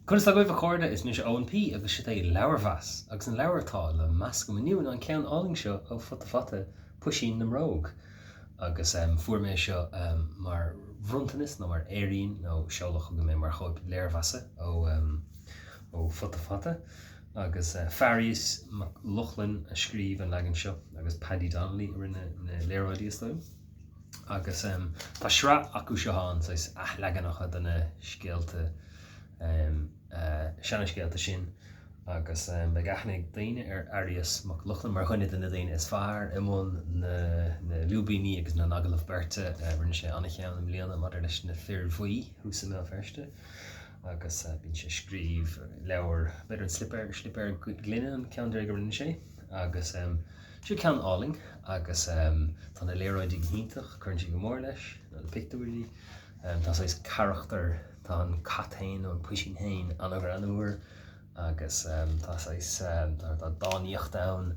Conas tá agaibh a chairde, is mise Eoin P agus seo é Leabharmheas agus an leabhar atá le meas agam inniu ná an ceann álainn seo ó Futa Fata, Puisín na mBróg. Agus fuair mé seo mar bhronntanas nó mar fhéirín nó seoladh chugam é mar chóip léirmheasa ó ó Futa Fata. Agus Fearghas Mac Lochlainn a scríobh an leagan seo agus Paddy Donnelly a rinne na léaráidí is dóigh liom. Agus tá sraith acu seo ann, saghas athleaganacha de na scéalta, seana-scéalta sin agus beidh aithne ag daoine ar Fhearghas Mac Lochlainn mar dhuine de na daoine is fearr i mbun na lúibíní agus na n-agallamh beirte. Rinne sé an-cheann i mbliana maidir leis na Fir Bhuí thuas i mBéal Feirste agus bíonn sé ag scríobh leabhar, b'fhéidir an Slipéar, Slipéar Gloine an ceann deiridh a rinne sé agus seo ceann álainn agus tá na léaráidí go hiontach, cuireann siad go mór leis, na pictiúirí. Tá saghas carachtar, tá an cat féin nó an puisín féin an-ghreannmhar agus tá saghas, tá dánaíocht ann,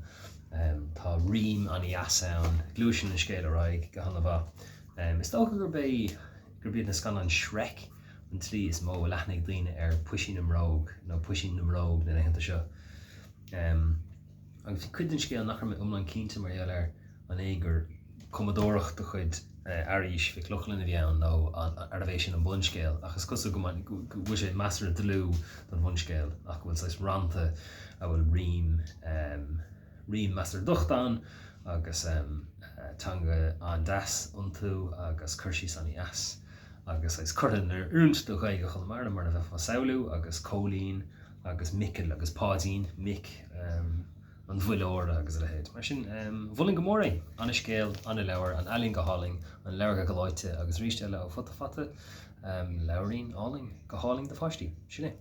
tá rím an-dheas ann, gluaiseann an scéal ar aghaidh go han-mhaith. Is dócha gurb é, gurb iad na scannáin Shrek an tslí is mó a bhfuil aithne ag daoine ar Puisín na mBróg nó Puisín na mBróg na laethanta seo. Agus bhí cuid den scéal nach raibh mé iomlán cinnte mar gheall air, an é gur cumadóireacht de chuid Fhearghuis Mhic Lochlainn a bhí ann nó arbh é sin an bunscéal, ach is cosúil go bhfuil sé measartha dlúth don bhunscéal ach go bhfuil saghas rannta a bhfuil rím, rím measartha docht ann agus teanga an-deas iontu agus cur síos an-dheas agus saghas curtha in oiriúint do Ghaeilge Chonamara mar a bheifeá ag samhlú agus Cóilín agus Micil agus Páidín, Mic an Mhuilleora agus a leithéid. Mar sin, mholfainn go mór é! An-scéal, an-leabhar, an ealaín go hálainn, an leabhar go gleoite agus arís eile ó Futa Fata, leabhairín álainn, go hálainn do pháistí. Sin é.